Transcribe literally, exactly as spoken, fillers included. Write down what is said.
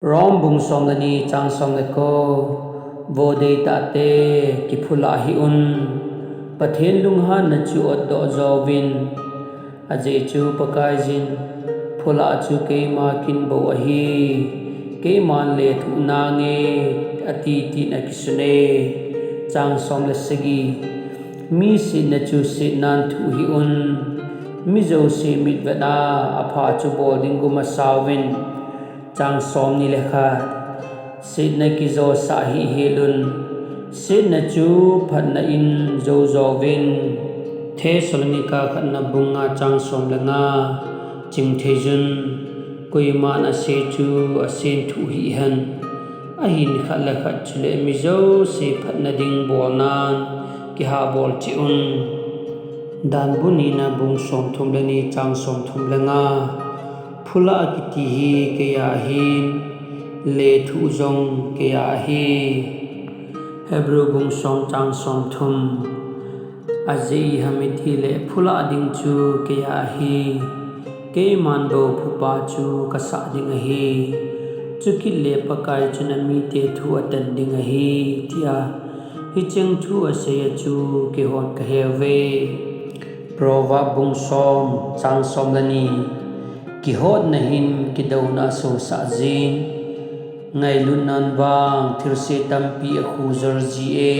Rom bung som le ni chang som le ko. Vo deitahte, kiphulah hih un. Pathen lunghanna chu otdoh jouvin. Ajeh chu Pakaiyin, phulah chu keima kin bou ahi, keiman lethuh nange, ati tin akisun e. Chang som le sagi. Mi setna chu setnan thuh hih un. Mi jouse mitvet a apha chu bol ding gum asauvin. Chang som ni le khat. Setna kijosah hih hel un. Setna chu phatna in jou jouvin. Thessalonica khatna bung nga chang som le nga. Chingtheiyun, koiman ase chu asen thuh hih hen. Ahin khat le khat chule mi jouse phatna ding bolnan kihahbol cheh un. Danbu nina bung som thum le ni chang som thum le nga. Phulah kiti hi keiya ahin, lethuh jong keiya ahi. Hebrew bung som chang som thum. Ajeh iham itile phulah ding chu keiya ahi. Keiman bou phupa chu kasah ding ahi. Chukit le Pakai chun amite thu atan ding ahi, tia. Hicheng thu aseiya chu keihon kaheuve. Proverb bung som chang som le ni. Kihotna hin kidouna asosah jin. Ngailutnan vang thilse tampi akhujol ji e.